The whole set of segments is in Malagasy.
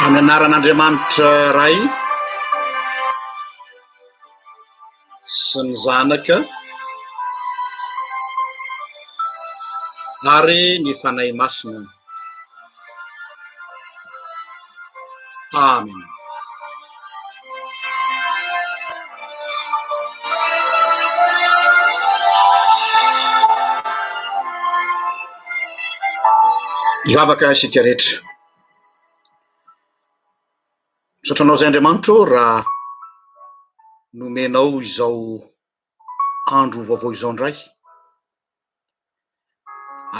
Amin'ny anaran'Andriamanitra Ray sy ny Zanaka ary ny Fanahy Masina. Amen. Hivavaka isika rehetra. Misaotra anao izay Andriamanitra ô raha nomenao izao andro vaovao izao indray.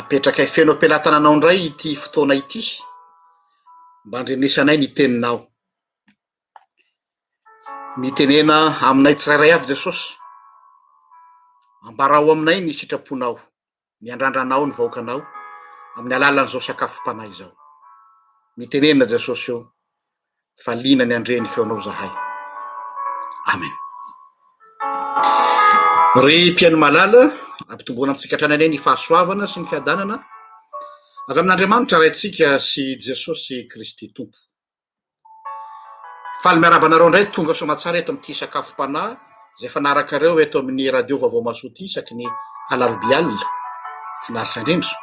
Apetrakay feno am-pelatananao indray ity fotoana ity mba handrenesanay ny teninao. Mitenena aminay tsirairay avy Jesosy. Ambarao aminay ny sitraponao, miandrandra anao ny vahoakanao amin'ny alalan'izao sakafom-panahy izao. Mitenena Jesosy ô. fa liana ny handre ny feonao zahay. Amen. Ry mpihaino malala, ampitomboana amintsika hatrany anie ny fahasoavana sy ny fiadanana avy amin'Andriamanitra Raintsika sy Jesosy Kristy Tompo. Faly miarahaba anareo indray tonga soamatsara eto amin'ity sakafom-panahy izay fanarakareo eto amin'ny radio Vaovao Mahasoa ity isaky ny alarobia alina. Finaritra indrindra.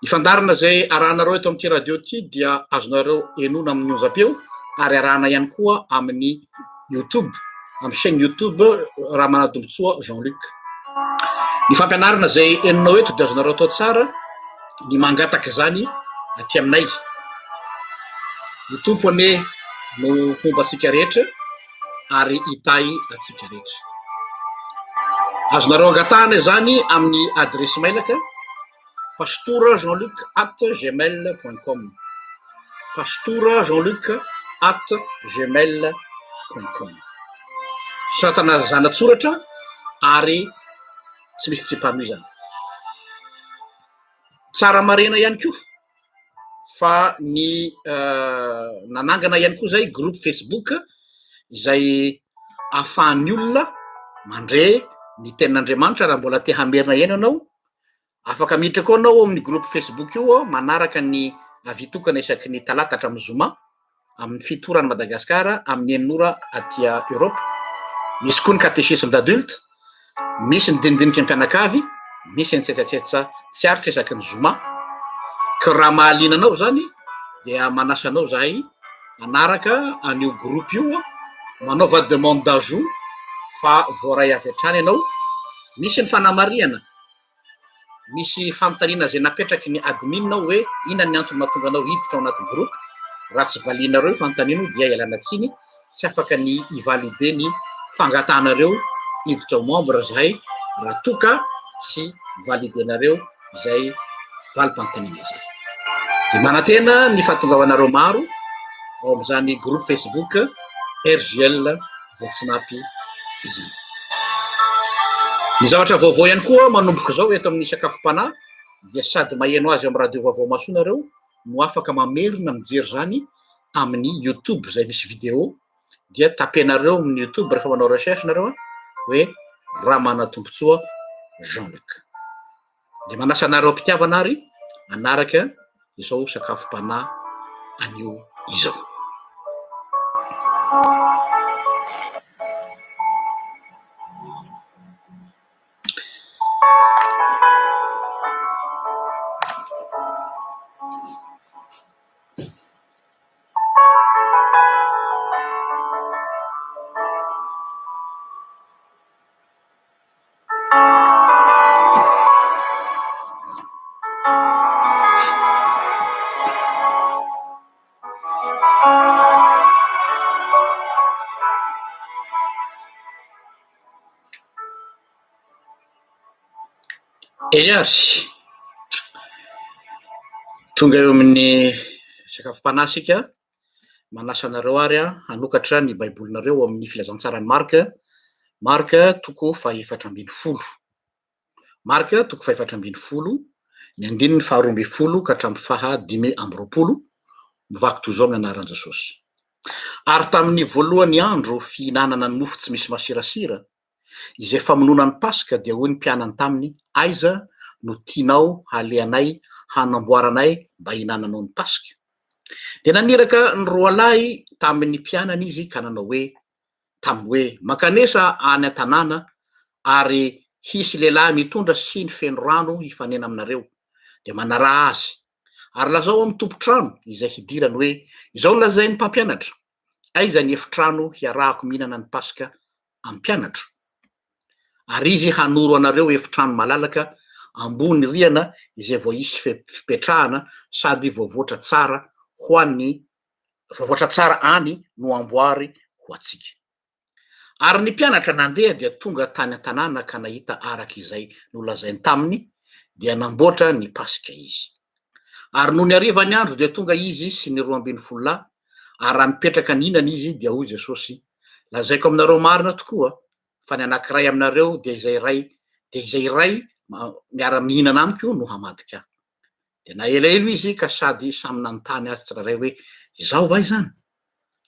Ny fandaharana izay arahanareo eto amin'ity radio ity dia azonareo henoina amin'ny onjam-peo ary arahana ihany koa amin'ny youtube, amin'ny chaîne youtube Ramanatombotsoa Jean Luc. Ny fampianarana izay henonao eto dia azonareo atao tsara ny mangataka izany aty aminay. Ny Tompo anie no homba antsika rehetra ary hitahy antsika rehetra. Azonareo angatahana izany amin'ny adiresy mailaka pastora jean luc at gmail point com, pastora jean luc at gmail point com. Soratana zana-tsoratra ary tsy misy tsipanoizana. Tsara marihina ihany koa fa ny nanangana ihany koa zay groupe Facebook izay ahafahan'ny olona mandre ny tenin'Andriamanitra raha mbola te hamerina heno ianao, afaka miditra koa ianao ao amin'ny groupe Facebook io manaraka ny avis tokana isaky ny talata hatramin'ny zoma amin'ny fito ora any Madagasikara, amin'ny enina ora aty Europe. Misy koa ny catéchisme d'adulte, misy ny dinidinika mpianakavy, misy ny tsetsatsetsa tsy aritra isaky ny zoma. Ka raha mahaliana anao izany dia manasa anao zahay hanaraka an'io groupe io, manaova demande d'ajout fa voaray avy hatrany ianao. Misy ny fanamarihana. Misy fanontaniana izay napetraky ny admin ao hoe inona ny antony mahatonga anao hiditra ao anaty groupe, raha tsy valianareo io fanontaniana io dia ialana tsiny, tsy afaka ny hi-valider ny fangatahanareo hiditra ho membre zahay raha toa ka tsy valider-nareo izay valim-panontaniana izay. Dia manantena ny fahatongavanareo maro ao amin'izany groupe Facebook RJL voatsinapy izany. Ny zavatra vaovao ihany koa manomboka izao eto amin'ny sakafom-panahy dia sady maheno azy eo amin'ny radio vaovao mahasoa nareo no afaka mamerina mijery izany amin'ny youtube izay misy vidéo dia tapenareo amin'ny youtube rehefa manao recherche nareo hoe Ramanatombotsoa Jean Luc. Dia manasa anareo am-pitiavana ary hanaraka izao sakafom-panahy anio izao. Eny ary, tonga eo amin'ny sakafom-panahy isika. Manasa anareo ary aho hanokatra ny baibolinareo ao amin'ny filazantsaran'i Marka, Marka toko fahefatra ambin'ny folo. Marka toko fahefatra ambin'ny folo, ny andininy faharoa ambin'ny folo ka hatramin'ny faha 25, mivaky toy izao amin'ny anaran'i Jesosy. Ary tamin'ny voalohany andro fihinanana ny mofo tsy misy masirasira, izay famonoana ny Paska, dia hoy ny mpianany taminy, Aiza no tianao halehanay hanamboaranay mba hihinananao ny Paska? Dia naniraka ny roalahy tamin'ny mpianany izy ka nanao hoe taminy hoe, Mankanesa any an-tanàna, ary hisy lehilahy mitondra siny feno rano hifanena aminareo, dia manaraha azy. Ary lazao amin'ny tompon-trano izay hidirany hoe, Izao no lazain'ny mpampianatra, Aiza ny efitrano hiarahako mihinana ny Paska amin'ny mpianatro? Ary izy hanoro anareo efitrano malalaka ambony rihana izay vao hisy fipetrahana sady voavoatra tsara ho an'ny voavoatra tsara any no amboary ho antsika. Ary ny mpianatra nandeha dia tonga tany an-tanàna ka nahita araka izay nolazainy taminy, dia namboatra ny Paska izy. Ary nony hariva ny andro dia tonga izy sy ny 12 lahy, ary raha nipetraka nihinana izy dia hoy Jesosy, Lazaiko aminareo marina tokoa, fa ny anankiray aminareo dia izay iray dia izay iray miara-mihinana amiko no hamadika ahy. Dia nahelahelo izy ka sady samy nanontany azy tsirairay hoe, Izaho va izany?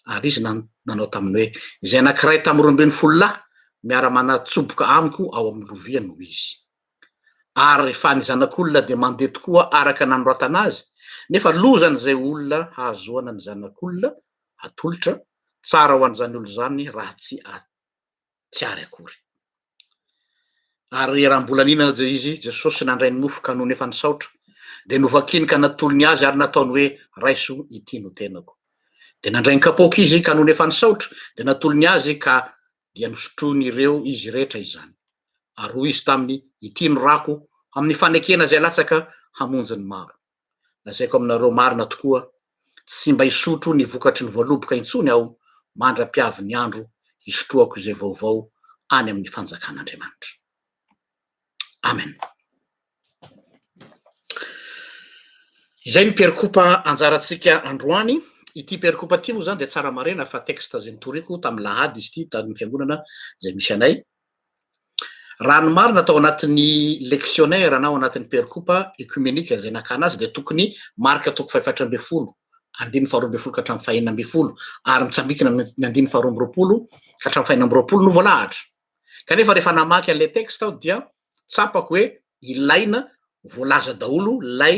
Ary izy nanao taminy hoe, Izay anankiray tamin'ny 12 lahy miara-manatsoboka amiko ao amin'ny lovia no izy. Ary fa ny Zanak'olona dia mandeha tokoa araka ny nanoratana azy, nefa lozan'izay olona hahazoana ny Zanak'olona hatolotra, tsara ho an'izany olona izany raha tsy tsy ary akory. Ary raha mbola nihinana dia izy, Jesosy nandray ny mofo ka nony efa nisaotra, dia novakiny ka natolony azy ary nataony hoe, Raiso, ity no tenako. Dia nandray ny kapoaka izy ka nony efa nisaotra, dia natolony azy ka dia nosotroin'ireo izy rehetra izany. Ary hoy izy taminy, Ity no rako amin'ny fanekena izay latsaka hamonjy ny maro. Lazaiko aminareo marina tokoa, tsy mba hisotro ny vokatry ny voaloboka intsony aho mandra-piavin'ny andro hisotroako izay vaovao any amin'ny fanjakan'Andriamanitra. Amen. Izay ny perikopa anjarantsika androany. Ity perikopa ity moa izany dia tsara marina fa texte izay nitoriko tamin'ny lahady izy ity tamin'ny fiangonana izay misy anay. Raha ny marina tao anatin'ny lectionnaire na ao anatin'ny perikopa œcuménique izay nakana azy dia tokony Marka toko faha-14 andininy faha-12 ka hatramin'ny faha-16 ary mitsambikina ny andininy faha-22 ka hatramin'ny faha-26 no voalahatra. Kanefa rehefa namaky an'ilay texte aho dia tsapako hoe ilaina voalaza daholo ilay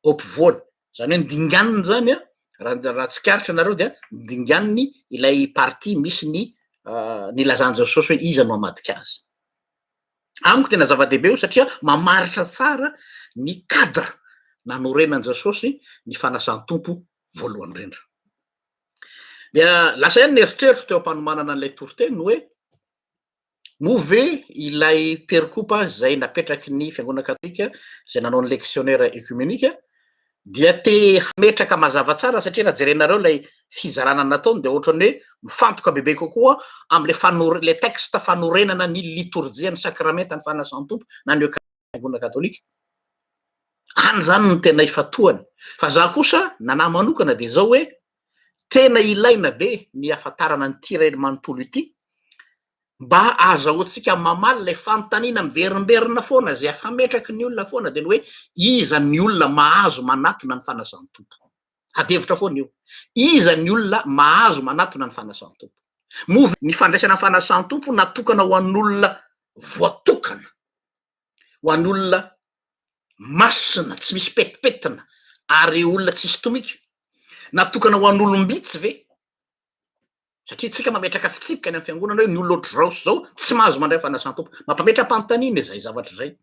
ampovoany. Izany hoe ny dinganiny izany an, raha raha tsikaritra nareo dia ny dinganiny ilay partie misy ny nilazan'i Jesosy hoe iza no hamadika azy. Amiko tena zava-dehibe io satria mamaritra tsara ny cadre nanorenan'i Jesosy ny fanasan'ny Tompo voalohany indrindra. Dia lasa ihany ny eritreritro teo am-panomanana an'ilay toriteny hoe Moa ve ilay perikopa izay napetraky ny Fiangonana Katolika izay nanao ny Lectionnaire Œcuménique dia te hametraka mazava tsara satria raha jerenareo ilay fizarana nataony dia ohatran'ny hoe mifantoka bebe kokoa amin'ilay fanor- ilay texte fanorenana ny litorjian'ny sakramentan'ny fanasan'ny Tompo na ny Fiangonana Katolika. Any izany no tena ifantohany. Fa za kosa, ny anahy manokana dia izao hoe Tena ilaina be ny hafantarana an'ity iray manontolo ity mba ahazahoantsika mamaly ilay fanontaniana miverimberina foana izay afametraky ny olona foana dia ny hoe iza ny olona mahazo manatona ny fanasan'ny Tompo. Adihevitra foana io. Iza ny olona mahazo manatona ny fanasan'ny Tompo? Moa ve ny fandraisana ny fanasan'ny Tompo natokana ho an'olona voatokana, ho an'olona masina tsy misy petipetina ary olona tsisy tomika? Natokana ho an'olom-bitsy ve? Satria tsika mametraka fitsipika any amin'ny fiangonana hoe ny olona ohatr'izao sy izao tsy mahazo mandray fanasan-tompo. Mampametra-panontaniana izay zavatra izay.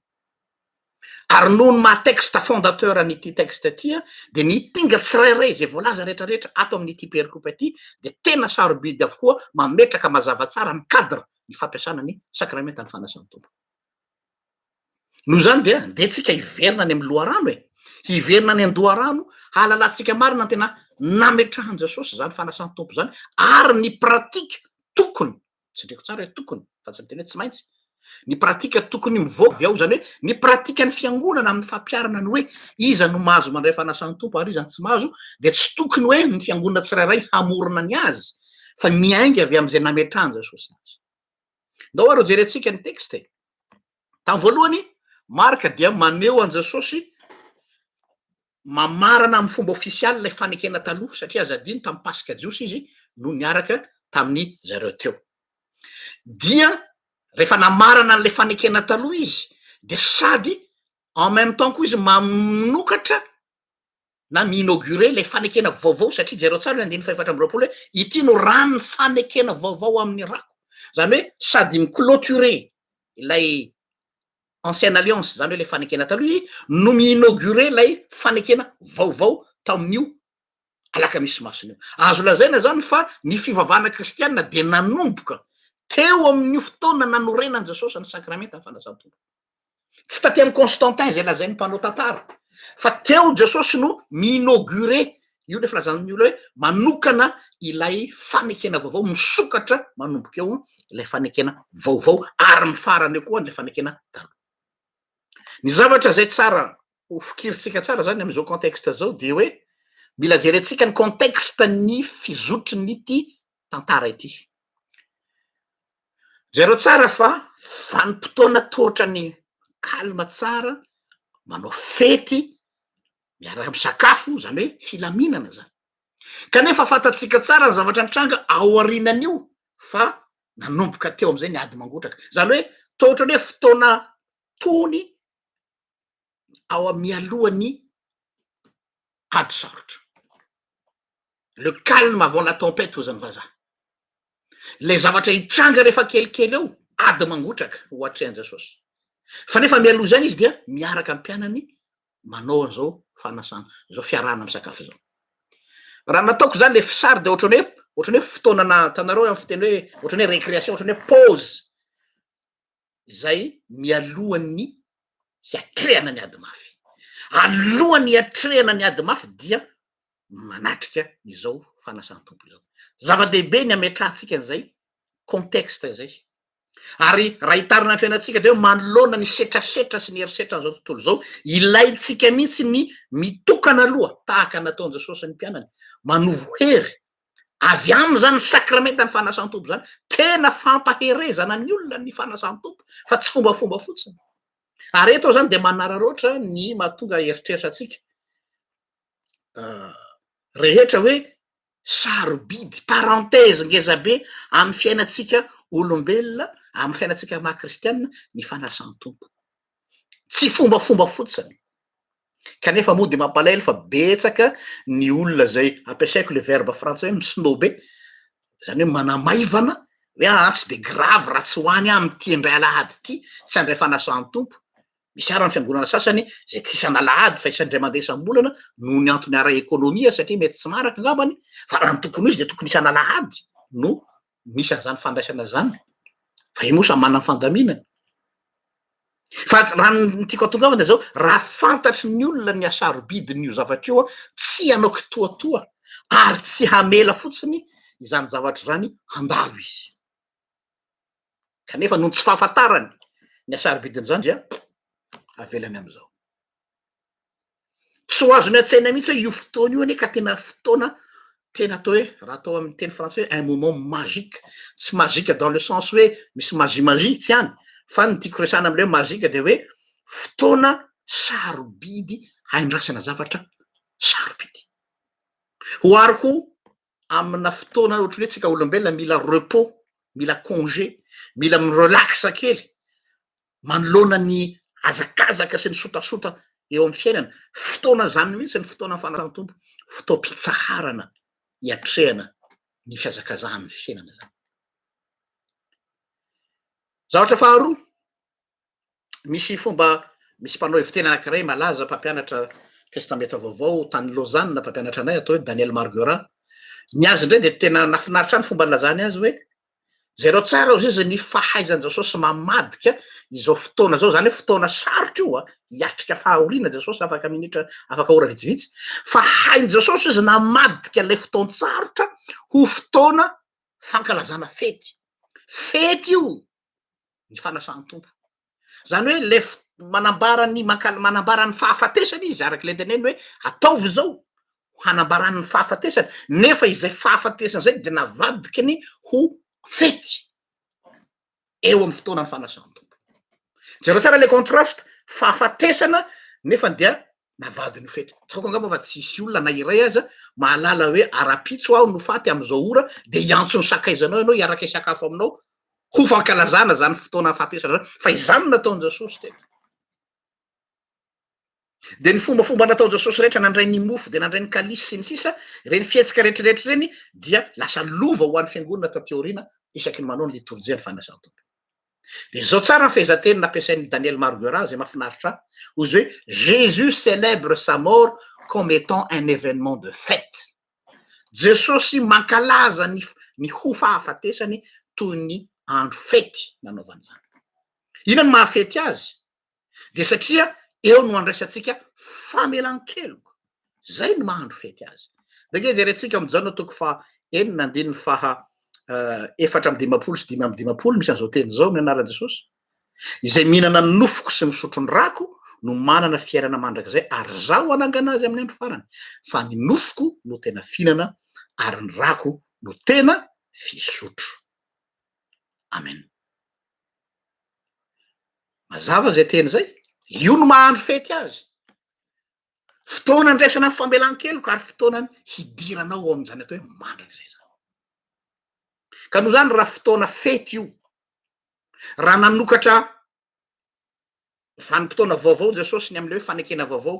Ary noho ny maha texte fondateur an'ity texte ity dia ny pinga tsirairay izay voalaza rehetrarehetra ato amin'ity perikopa ity dia tena sarobidy avokoa mametraka mazava tsara ny cadre ny fampiasana ny sakramentan'ny fanasan-tompo. Noho izany dia ndeha tsika hiverina any amin'ny loharano e! Hiverina any an-doharano hahalalantsika marina ny tena nametrahan'i Jesosy izany fanasan'ny Tompo izany ary ny pratique tokony, tsindriako tsara hoe tokony fa tsy miteny hoe tsy maintsy, ny pratique tokony mivoaka avy ao, izany hoe ny pratikan'ny fiangonana amin'ny fampiharana ny hoe iza no mahazo mandray fanasan'ny Tompo ary iza no tsy mahazo dia tsy tokony hoe ny fiangonana tsirairay hamorona ny azy fa miainga avy amin'izay nametrahan'i Jesosy azy. Ndao ary hojerentsika ny texte e. Tamin'ny voalohany, Marka dia maneho an'i Jesosy mamarana amin'ny fomba ofisialy ilay fanekena taloha, satria aza adino tamin'ny Paska jiosy izy no niaraka tamin'ny zareo teo. Dia rehefa namarana an'ilay fanekena taloha izy, dia sady en même temps koa izy manokatra. na mi-inaugurer ilay fanekena vaovao satria jereo tsara ny andininy fahefatra amby 24 hoe ity no ran'ny fanekena vaovao amin'ny rako. Izany hoe sady mi-clôturer ilay ancienne alliance, izany hoe ilay fanekena taloha izy no mi-inaugurer ilay fanekena vaovao tamin'io alakamisy masina io. Azo lazaina izany fa ny fivavahana kristiana dia nanomboka teo amin'io fotoana nanorenan'i Jesosy ny sakramentan'ny fanasan-tompo. Tsy taty amin'i Constantin izay lazain'ny mpanao tantara, fa teo Jesosy no mi-inaugurer, io ilay filazan'ny olona hoe manokana ilay fanekena vaovao, misokatra manomboka eo ilay fanekena vaovao ary mifarana eo koa ilay fanekena taloha. Ny zavatra izay tsara ho fikirintsika tsara zany amin'izao contexte zao dia hoe mila jerentsika ny contexte ny fizotrin'ity tantara ity. Jereo tsara fa vanim-potoana toa ny calme tsara, manao fety, miaraka misakafo, zany hoe filaminana zany. Kanefa fantatsika tsara ny zavatra nitranga ao aorianan'io fa nanomboka teo am'izay ny ady mangotraka. Zany hoe toa ohatran'ny hoe fotoana tony ao am mialohan'ny ady sarotra. Le calme avant la tempête hozy ny vazaha. Le zavatra hitranga rehefa kelikely eo, ady mangotraka ho atrehan'i Jesosy. Fa nefa mialoha izany izy dia miaraka amin'ny mpianany manao an'izao fanasana, izao fiarahana misakafo izao. Raha nataoko izany le fisary dia ohatran'ny hoe ohatran'ny hoe fotoana na hitanareo amin'ny fiteny hoe ohatran'ny hoe récréation, ohatran'ny hoe pause. izay mialohan'ny hiatrehana ny ady mafy. Alohan'ny hiatrehana ny ady mafy dia manatrika izao fanasan'ny Tompo izao. Zava-dehibe ny hametrahantsika an'izay contexte izay. Ary raha hitarina ny fiainantsika dia hoe manoloana ny setrasetra sy ny herisetran'izao tontolo izao, ilaintsika mihitsy ny mitokana aloha tahaka ny nataon'i Jesosy ny mpianany, manovo hery Avy aminy zany ny sakramentan'ny fanasan-tompo zany. Tena fampaherezana ny olona ny fanasan-tompo fa tsy fombafomba fotsiny. Ary eto aho zany dia manararaotra ny mahatonga eritreritra antsika rehetra hoe sarobidy, parenthèse ngezabe amin'ny fiainantsika olombelona, amin'ny fiainantsika maha kristianina ny fanasan-tompo. Tsy fombafomba fotsiny. Kanefa moa dia mampalahelo fa betsaka ny olona izay ampiasaiko le verbe frantsay hoe mi-snober, izany hoe manamaivana hoe aa tsy de grave raha tsy ho any aho amin'ity indray alahady ity, tsy handray fanasan'ny Tompo. Misy ary ny fiangonana sasany izay tsy isan'alahady fa isan-dray mandeha isam-bolana noho ny antony ara-ekonomia satria mety tsy maharaka angambany, fa raha ny tokony ho izy dia tokony isan'alahady no misy an'izany fandraisana izany, fa io moa samy manana ny fandaminany. Fa raha ny tiako atongavana dia zao, raha fantatry ny olona ny hasarobidin'io zavatra io, tsy hanao kitoatoa ary tsy hamela fotsiny izany zavatra izany handalo izy. Kanefa noho ny tsy fahafantarany ny hasarobidin'izany dia avelany amin'izao. Tsy ho azony an-tsaina mihitsy hoe io fotoana io anie ka tena fotoana tena atao hoe, raha atao amin'ny teny frantsay hoe un moment magique, tsy magique dans le sens hoe misy magie magie, tsy any, fa ny tiako resahana amin'ilay hoe magique dia hoe fotoana sarobidy haindrasana zavatra sarobidy. Ohariko amina fotoana ohatran'ny hoe tsika olombelona mila repos, mila congé, mila mi-relax kely, manoloana ny hazakazaka sy ny sotasota eo amin'ny fiainana, fotoana izany mihitsy ny fotoana fanasan'ny Tompo, fotoam-pitsaharana hiatrehana ny fihazakazahan'ny fiainana izany. Zavatra faharoa, misy fomba, misy mpanao heviteny anankiray malaza mpampianatra Testamenta Vaovao tany Lausanne, mpampianatra anay atao hoe Daniel Marguerat, ny azy indray dia tena nahafinaritra ahy ny fomba nilazany azy hoe Jereo tsara ozy izy ny fahaizan'i Jesosy mamadika izao fotoana izao, izany hoe fotoana sarotra io a, hiatrika fahoriana Jesosy afaka minitra, afaka ora vitsivitsy, fa hain'i Jesosy izy namadika ilay fotoan-tsarotra ho fotoana fankalazana fety. Fety io ny fanasan'ny Tompo. Izany hoe le manambara ny mankal- manambara ny fahafatesana izy araka ilay teneniny hoe ataovy izao hanambarany ny fahafatesana, nefa izay fahafatesana izay dia navadikiny ho fety eo amin'ny fotoanan'ny fanasan'ny Tompo. Jereo tsara le contraste, fahafatesana nefa dia navadiny ho fety. Tsaroako angamba fa tsisy olona na iray aza mahalala hoe ara-pitso aho no faty amin'izao ora dia hiantso ny sakaizanao ianao hiaraka hisakafo aminao ho fankalazana zany fotoana fahafatesana zany, fa izany no nataon'i Jesosy teto. Dia ny fombafomba nataon'i Jesosy rehetra, nandray ny mofo, dia nandray ny kalisy sy ny sisa, ireny fihetsika rehetrarehetra ireny dia lasa lova ho an'ny fiangonana taty aoriana isaky ny manao ny litorjia ny fanasan'ny Tompo. Dia izao tsara ny fehezanteny nampiasain'i Daniel Marguerat izay mahafinaritra ahy, hoy izy hoe Jésus célèbre sa mort comme étant un événement de fête. Jesosy mankalaza ny ny ho fahafatesany toy ny andro fety nanaovany izany. Inona no mahafety azy? Dia satria eo no andraisantsika famelan-keloka. Zay no maha andro fety azy. Dia ange jerentsika amin'ny Jaona toko faha enina andininy faha 54 sy 55 misy an'izao teny izao amin'ny anaran'i Jesosy. Izay mihinana ny nofoko sy misotro ny rako no manana fiainana mandrakizay ary zaho hanangana azy amin'ny andro farany. Fa ny nofoko no tena fihinana ary ny rako no tena fisotro. Amen. Mazava izay teny izay. Io no maha andro fety azy. Fotoana andraisana ny famelan-keloka ary fotoana hidiranao ao amin'izany atao hoe mandrakizay izany. Ka noho izany raha fotoana fety io, raha nanokatra vanim-potoana vaovao Jesosy ny amin'ilay hoe fanekena vaovao,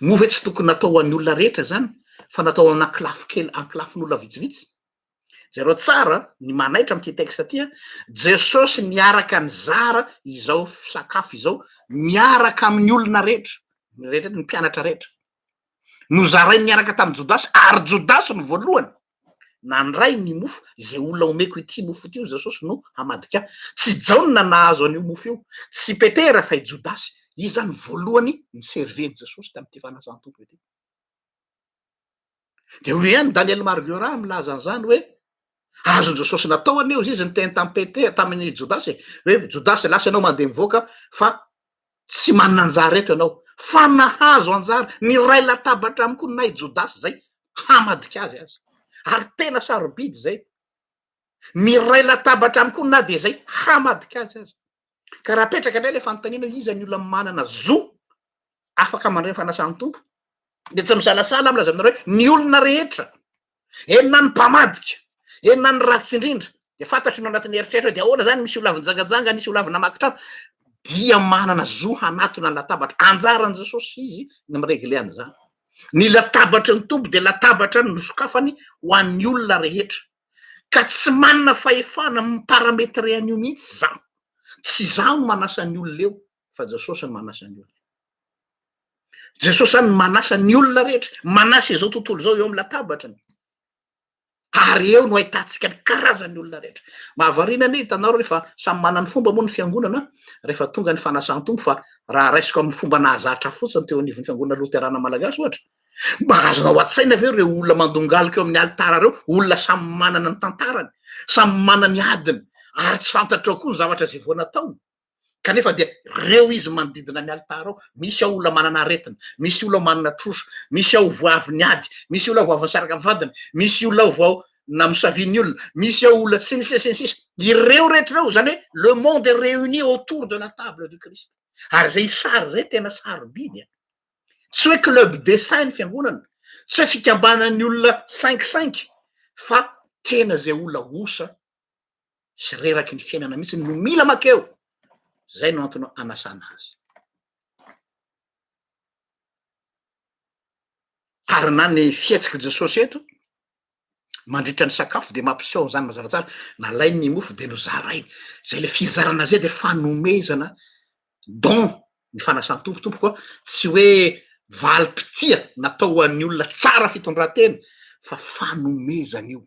moa ve tsy tokony natao ho an'ny olona rehetra izany fa natao ho an'ankilafy kely, ankilafin'olona vitsivitsy? Jereo tsara ny manaitra amin'ity texte ity a, Jesosy niaraka nizara izao sakafo izao miaraka amin'ny olona rehetra, ny rehetra, ny mpianatra rehetra. Nozarainy niaraka tamin'i Jodasy ary Jodasy no voalohany nandray ny mofo, izay olona omeko ity mofo ity hoy Jesosy no hamadika ahy. Tsy Jaona nahazo an'io mofo io, tsy Petera fa i Jodasy. Izy zany voalohany ni-servir an'i Jesosy tamin'ity fanasan-tompo ity. Dia hoy ihany Daniel Marguerat milaza an'izany hoe azon'i Jesosy natao anie hozy izy niteny tamin'i Petera, tamin'i Jodasy e, hoe Jodasy lasa ianao mandeha mivoaka fa tsy manana anjara eto ianao, fa nahazo anjara, niray latabatra amiko na i Jodasy izay hamadika azy aza. Ary tena sarobidy izay. Miray latabatra amiko na dia izay hamadika azy aza. Ka raha apetraka indray ilay fanontaniana hoe iza ny olona manana zo afaka mandray ny fanasan'ny Tompo, dia tsy misalasala aho milaza aminareo hoe ny olona rehetra, eny na ny mpamadika, eny na ny ratsy indrindra, dia fantatro ny ao anatin'ny eritreritra hoe dia ahoana izany misy olona avy nijangajanga, nisy olona avy namaky trano, dia manana zo hanatona ny latabatra. Anjaran'i Jesosy izy ny mi-regler an'izany. Ny latabatry ny Tompo dia latabatra nosokafany ho an'ny olona rehetra. Ka tsy manana fahefana mi-parametrer an'io mihitsy izaho. Tsy izaho no manasa ny olona eo, fa Jesosy no manasa ny olona. Jesosy zany manasa ny olona rehetra, manasa izao tontolo izao eo amin'ny latabatrany. Ary eo no ahitantsika ny karazan'ny olona rehetra. Mahavariana anie hitanao rehefa samy manana ny fomba moa ny fiangonana rehefa tonga ny fanasan-tompo fa raha raisiko amin'ny fomba nahazatra fotsiny teo anivon'ny fiangonana loterana malagasy ohatra, mba azonao an-tsaina ve ireo olona mandongalika eo amin'ny alitara ireo, olona samy manana ny tantarany, samy manana ny adiny, ary tsy fantatrao koa ny zavatra izay vao nataony. Kanefa dia reo izy manodidina ny alitara ao, misy ao olona manana aretina, misy olona manana trosa, misy ao vao avy niady, misy olona vao avy nisaraka amin'ny vadiny, misy olona ao vao namosavian'ny olona, misy ao olona sy ny sisa sy ny sisa. Ireo rehetra ireo, izany hoe le monde est réuni autour de la table du Christ. Ary izay sary izay tena sarobidy a. Tsy hoe club des saints ny fiangonana, tsy hoe fikambanan'ny olona cinq cinq, fa tena izay olona osa sy reraky ny fiainana mihitsy no mila makeo, zay no antony anasana azy. Ary na ny fihetsik'i Jesosy eto, mandritra ny sakafo dia mampiseho an'izany mazava tsara, nalainy ny mofo dia nozarainy, zay le fizarana zay dia fanomezana don ny fanasan-tompo tompoko a, tsy hoe valim-pitia natao ho an'ny olona tsara fitondran-tena fa fanomezana io.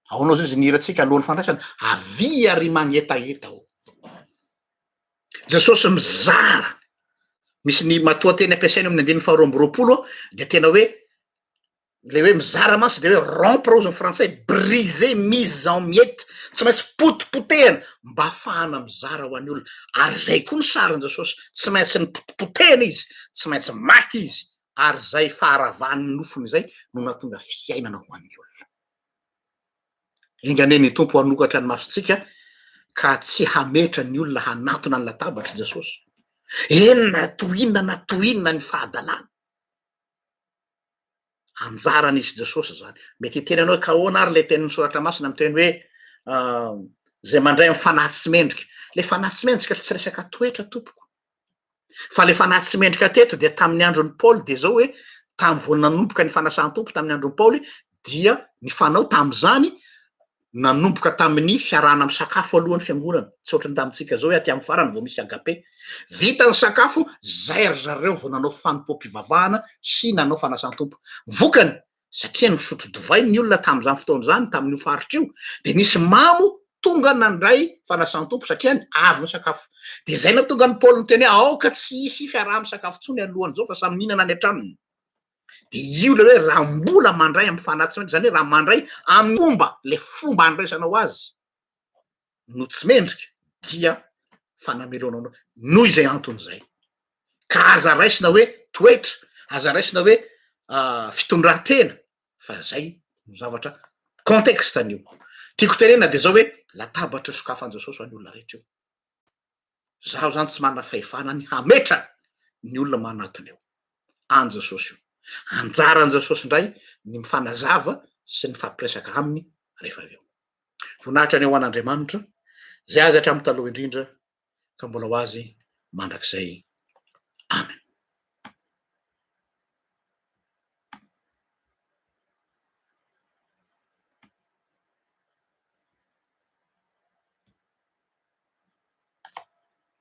Ahoana ozy izy ny hirantsika alohan'ny fandraisana? Avia ry mangetaheta ô. Jesosy mizara. Misy ny matoanteny ampiasaina eo amin'ny andininy faharoa amby roapolo dia tena hoe le hoe mizara mantsy de hoe rompre ozy ny frantsay, briser, mise en miettes, tsy maintsy potipotehana mba ahafahana mizara ho an'ny olona. Ary zay koa ny sarin'i Jesosy, tsy maintsy nipotipotehana izy, tsy maintsy maty izy, ary izay faharavan'ny nofony izay no nahatonga fiainana ho an'ny olona. Enga anie ny Tompo hanokatra ny masontsika ka tsy hametra ny olona hanantona ny latabatr'i Jesosy. Eny na toy inona na toy inona ny fahadalana. Anjaran'izy Jesosy izany. Mety hiteny ianao hoe ka ahoana ary ilay tenin'ny soratra masina miteny hoe izay mandray amin'ny fanahy tsy mendrika. Ilay fanahy tsy mendrika tsy resaka toetra tompoko. Fa le fanahy tsy mendrika teto dia tamin'ny andron'i Paoly dia zao hoe tamin'ny vao nanomboka ny fanasan-tompo tamin'ny andron'i Paoly dia ny fanao tamin'izany nanomboka tamin'ny fiarahana misakafo aloha ny fiangonana, tsy ohatran'ny tamintsika zao hoe aty amin'ny farany vao misy agape. Vita ny sakafo, zay ry zareo vao nanao fanompoam-pivavahana sy nanao fanasan-tompo. Vokany, satria nisotro divay ny olona tamin'izany fotoana izany, tamin'io faritra io, dia nisy mamo tonga nandray fanasan-tompo satria avy nisakafo. Dia izay nahatonga an'i Paoly niteny hoe aoka tsy hisy fiaraha-misakafo intsony alohan'izao fa samy mihinana any an-tranony. De io le hoe raha mbola mandray amin'ny fanahy tsy mendrika, zany hoe raha mandray amin'ny fomba, le fomba andraisanao azy no tsy mendrika dia fanamelohana anao noho izay antony izay. Ka aza raisina hoe toetra, aza raisina hoe fitondran-tena fa zay no zavatra contexte an'io. Tiako tenenina de zao hoe latabatra sokafan'i Jesosy ho an'ny olona rehetra io. Zaho zany tsy manana fahefana ny hametra ny olona manatona eo. An'i Jesosy io. Anjaran'i Jesosy indray ny mifanazava sy ny mifampiresaka aminy rehefa avy eo. Voninahitra anie ho an'Andriamanitra, izay azy hatramin'ny taloha indrindra ka mbola ho azy mandrakizay. Amen.